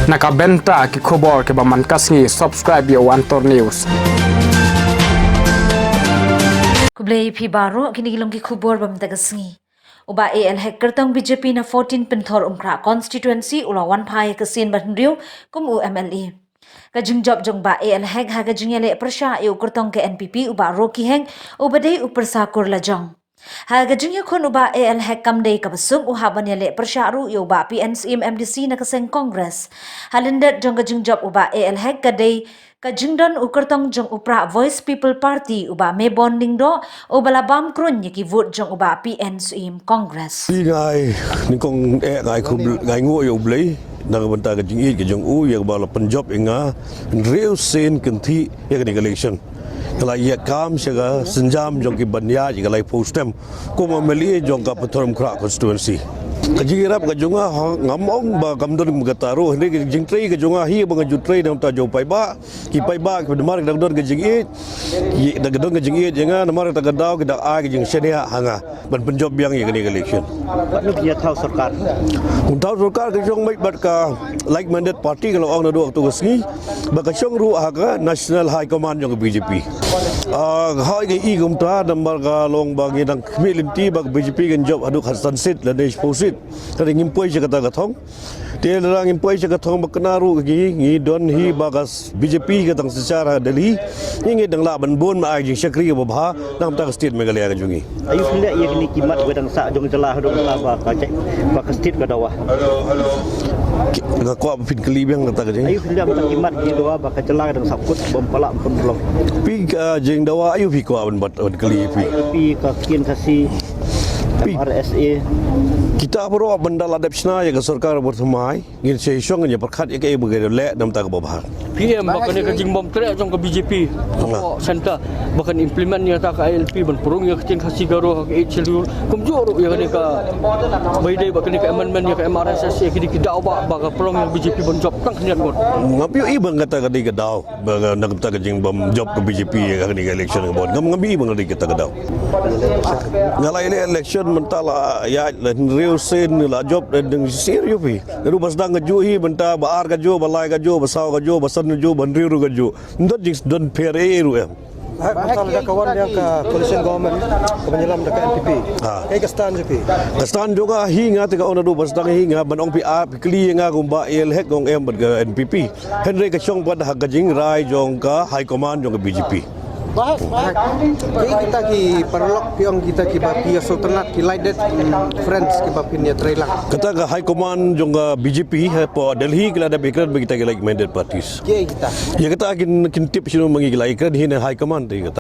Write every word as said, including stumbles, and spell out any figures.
Na ka bynta ki khubor kiba man ka sngi, subscribe ïa u Antor News. Khublei phi baroh, kine ki long ki khubor ba mynta ka sngi. U Bah A L Hek, kyrtong B J P na fourteen Pynthorumkhrah constituency, u la wan phai ha ka sien ba hynriew kum u M L A. Ka jingjop jong u Bah A L Hek ha ka jingïaleh pyrshah ïa u kyrtong ka N P P, u Bah Rocky Hek, uba dei u pyrsa kur lajong. Ha ka jingïakhun, u Bah A L Hek kam dei kaba suk, u hap ban ïaleh pyrshah ruh ïa u Bah P N Syiem M D C na ka seng Congress. Ha lyndet jong ka jingjop u Bah A L Hek ka dei ka jingdon u kyrtong jong u Prah Voice People Party, u Bah Mebon Lyngdoh, uba la bam kruiñ ïa ki vote jong u Bah P N Syiem Congress. Phi ngai, nyngkong eh ngai khub, ngai nguh ïa U Blei na ka bynta ka jingïeit ka jong u, ïa kaba la pynjop ïa nga hynriew sien kynthih ïa kane ka election. Nga la ïaid kam sha ka sienjam jong ki ban ïaid ïa ka laiphew snem kum u M L A jong ka Pynthorumkhrah constituency. Ka jingïarap ka jong nga, ha, ngam ong ba kam don kata ruh, hynrei ka jingtrei ka jong nga hi ba nga ju trei na ka bynta jong u paidbah. Ki paidbah ki namar ki dang don ka jingïeit, ki dang don ka jingïeit ïa nga, namar kata ka daw ki dang ai ka jingshaniah ha nga ban pynjop biang ïa kane ka election. Bad ngi ïa thaw sorkar. Ngi thaw sorkar ka shong beit bad ka like-minded party, ka la ong naduh kato ka sngi ba ka shong ruh ha ka National High Command jong ka B J P. Ah, ha ngi i kumta namar ka long ba ngi dang khmih lynti ba ka B J P kan jop haduh khatsan seat lane shiphew seat. Ka dei ngim poi sha kata ka thong. Te lada ngim poi sha ka thong ba kane ruh ngi, ngi don hi ba ka B J P ka dang synshar ha Delhi. Ngi, ngi dang lah ban bun ma ai jingshakri kaba bha na ka bynta ka state Meghalaya ka jong ngi. Aïu phi leh ïa kine ki mat ba dang sah jong ka jylla haduh mynta ba ka jai, ba ka state ka dawa? Ki, nga kwah ba phin kylli biang kata ka jing. Aïu phi leh ïa ki mat ki dawa ba ka jylla ka dang sah kut bym pat lah ban pynlong? Phi, ka jingdawa aïu phi kwah ban bat, ban kylli phi? Phi ka ktien Khasi, phi, M R S A. Kita baroh ban da la dep shna ïa ka sorkar ba thymmai. Ngin sa ïashong, ngin ïapyrkhat ïa kaei ba ka leh na ka bynta kaba bha. P M, ba kane ka jingbymtreh jong ka B J P hapoh centre ba kan implement ïa kata ka I L P ban pynrung ïa ka ktien Khasi Garo ha ka Eighth Schedule. Kumjuh ruh ïa kane kaba ïadei bad kane ka amendment ïa ka M R S S A, kine ki daw ba, ba ka pynlong ïa ka B J P ban jop tang khyndiat ngut. Ngam ïohi ba kata ka dei ka daw ba ka, na ka bynta ka jingbymjop ka B J P ïa kane ka election ka bud. Ngam, ngam ïohi ba ka dei kata ka daw. Nga la ïaleh election mynta la ïaid la hynriew sien, la jop da dang sir ïa phi. Naduh ba sdang kajuh hi, mynta ba ar kajuh, ba lai kajuh, ba saw kajuh, ba san kajuh, ba hynriew ruh kajuh. Ym don jingdon pher ei ei ruh em. Hek, mynta lada ka wan biang ka coalition government kaban ïalam da ka N P P. Ha. Kaei ka stand jong phi? Ka stand jong nga hi, nga te nga ong naduh ba sdang hi, nga ban ong phi, ah, phi kylli ïa nga kumba A L Hek, nga ong em bad ka N P P. Hynrei ka shong pat ha ka jingrai jong ka high command jong ka B J P. Bah, bah, ki, kita ki paralok, ki ong kita kiba phi ïa sngewtynnat, ki like that, mm, friends kiba phin ïa trei lang. Kata ka high command jong ka B J P hapoh Delhi ki la dep ïakren bad kita ki like-minded parties. Kiei kita? Ïa kata kin, kin tip shano ma ngi, ki la ïakren hi na high command te kata.